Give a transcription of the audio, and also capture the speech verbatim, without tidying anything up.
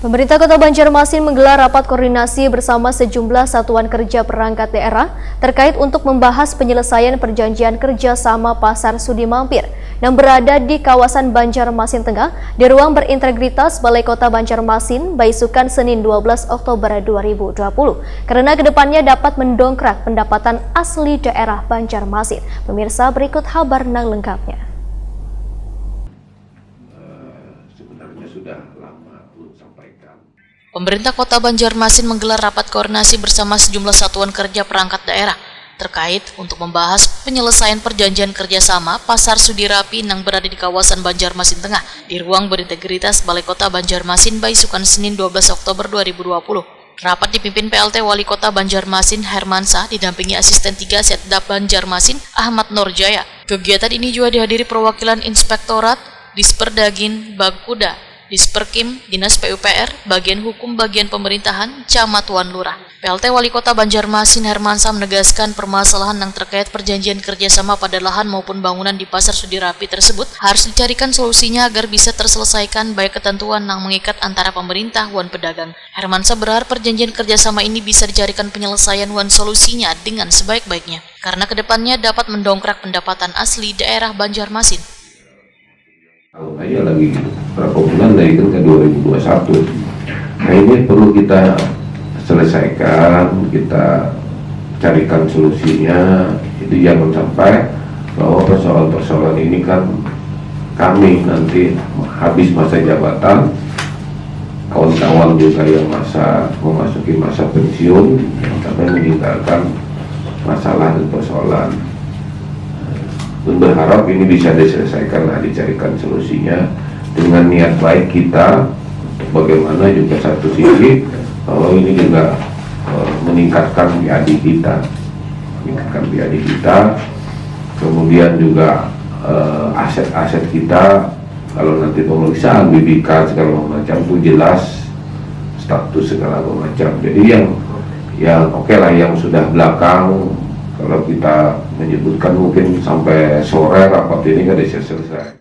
Pemerintah Kota Banjarmasin menggelar rapat koordinasi bersama sejumlah satuan kerja perangkat daerah terkait untuk membahas penyelesaian perjanjian kerja sama Pasar Sudi Mampir yang berada di kawasan Banjarmasin Tengah di ruang berintegritas Balai Kota Banjarmasin, baisukan Senin dua belas Oktober dua ribu dua puluh, karena kedepannya dapat mendongkrak pendapatan asli daerah Banjarmasin. Pemirsa, berikut habar nang lengkapnya. Sebenarnya sudah lama belum sampaikan. Pemerintah Kota Banjarmasin menggelar rapat koordinasi bersama sejumlah satuan kerja perangkat daerah terkait untuk membahas penyelesaian perjanjian kerjasama Pasar Sudirapi nang berada di kawasan Banjarmasin Tengah di ruang berintegritas Balai Kota Banjarmasin, baisukan Senin dua belas Oktober dua ribu dua puluh. Rapat dipimpin P L T Wali Kota Banjarmasin Hermansa didampingi Asisten tiga Setda Banjarmasin Ahmad Nurjaya. Kegiatan ini juga dihadiri perwakilan Inspektorat, Disperdagin, Bangkuda, Disperkim, Dinas P U P R, Bagian Hukum Bagian Pemerintahan, Camat wan Lurah. P L T Wali Kota Banjarmasin Hermansa menegaskan permasalahan yang terkait perjanjian kerjasama pada lahan maupun bangunan di Pasar Sudirapi tersebut harus dicarikan solusinya agar bisa terselesaikan baik ketentuan yang mengikat antara pemerintah wan pedagang. Hermansa berharap perjanjian kerjasama ini bisa dicarikan penyelesaian wan solusinya dengan sebaik-baiknya, karena kedepannya dapat mendongkrak pendapatan asli daerah Banjarmasin. Tahun aja lagi berapa bulan dari itu ke dua ribu dua puluh satu. Nah, ini perlu kita selesaikan, kita carikan solusinya. Itu jangan sampai bahwa persoalan-persoalan ini kan kami nanti habis masa jabatan, kawan-kawan juga yang masa memasuki masa pensiun, yang sampai meninggalkan masalah dan persoalan. Dan berharap ini bisa diselesaikan, nah, dicarikan solusinya dengan niat baik kita untuk bagaimana juga satu sisi bahwa ini juga eh, meningkatkan P A D kita, meningkatkan P A D kita, kemudian juga eh, aset-aset kita, kalau nanti pemeriksaan B P K segala macam itu jelas status segala macam. Jadi yang yang oke lah, yang sudah belakang, kalau kita menyebutkan mungkin sampai sore rapat ini kada bisa selesai.